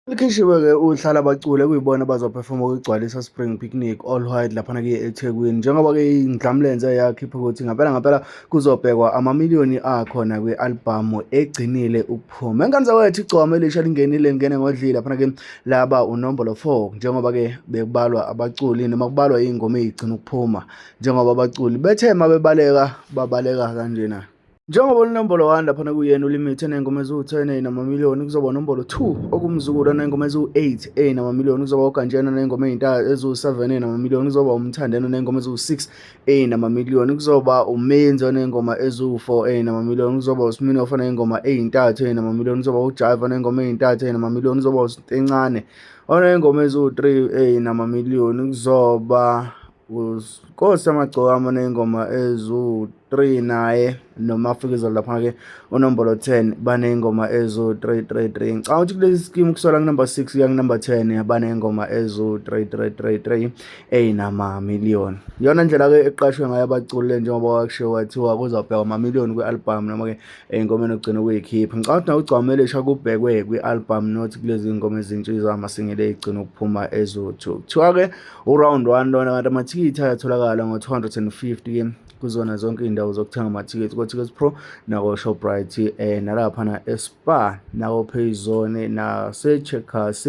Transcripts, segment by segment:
Likhishiwe-ke uhla labaculi ekuyibona abazophefoma kwiGcwalisa Spring Picnic All White laphana-ke eThekwini. Njengoba-ke iNdlamlenze yakhipha ukuthi ngampela ngampela kuzobhekwa amamiliyoni akhona kwi-albhamu egcinile ukuphuma. Engane zakwethu igcokama elisha lingenile lingene ngodli laphana-ke laba unombolo 4 njengoba-ke bekubalwa abaculi noma kubalwa iy'ngoma ey'gcina ukuphuma njengoba abaculi bethe uma bebaleka babaleka kanjena. Njengoba unombolo 1 laphana kuyena uLimit eney'ngoma eziwu-10 ey'namamiliyoni kuzoba nombolo 2 okuMzukulu oney'ngoma eziwu-8 ey'namamiliyoni kuzoba uGantsheni oney'ngoma eziwu-7 ey'namamiliyoni kuzoba uMthandeni oney'ngoma eziwu-6 ey'namamiliyoni kuzoba uMenzi oney'ngoma eziwu-4 ey'namamiliyoni kuzoba uSminoff oney'ngoma ey'ntathu ey'namamiliyoni kuzoba uJaiva oney'ngoma ey'ntathu ey'namamiliyoni kuzoba uStencane oney'ngoma eziwu-3 ey'namamiliyoni kuzoba Nkosi Yamagcokama oney'ngoma eziwu-3 naye noMafikizolo lapha-ke unombolo 10 baney'ngoma eziwu-3 3 3. Ngicabanga ukuthi kulesi skimu kusukela kunumber 6 kuya kunumber 10 baney'ngoma eziwu-3 3 3 3 ey'namamiliyoni. Iyona ndlela-ke eqashwe ngayo abaculi le njengoba kwakushiwo kwathiwa kuzobhekwa amamiliyoni kwi-album noma-ke ey'ngomeni ogcina ukuyikhipha. Ngicabanga ukuthi nakuGcokama Elisha kubhekwe kwi-album not kulezi ngoma ezintsha ezamasingile ey'gcina ukuphuma eziwu-2. Kuthiwa-ke uround 1 lona kanti amathikithi ayatholakala ngo-250 ke kuzona zonke iy'ndawo zokuthenga amathikithi ko-Tickets Pro nako-Shoprite nalaphana eSpar nako-Payzone nase-Checkers.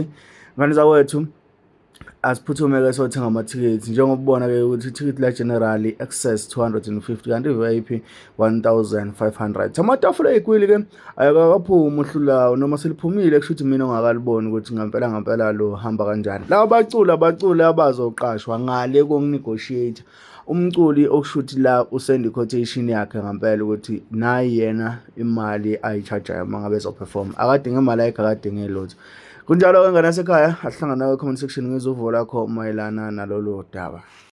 Ngane zakwethu asiphuthume-ke siyothenga amathikithi njengoba ubona-ke ukuthi ithikithi la-general access 250 kanti i-VIP 1500. Amatafula ey'kwili-ke ayakakaphumi uhlu lawo noma seliphumile kusho ukuthi mina ongakaliboni ukuthi ngampela ngampela lo hamba kanjani. Laba baculi abaculi abazoqashwa ngale kokunegotiate umculi okusho ukuthi la usenda i-quotation yakhe ngampela ukuthi nayi yena imali ayi-charge-ayo uma ngabe ezoperform akadinge imali ayikho akadinge lutho. Kunjalo-ke ngane yasekhaya ahlangana nawe comment section ngizwe uvo lakho mayelana nalolu daba.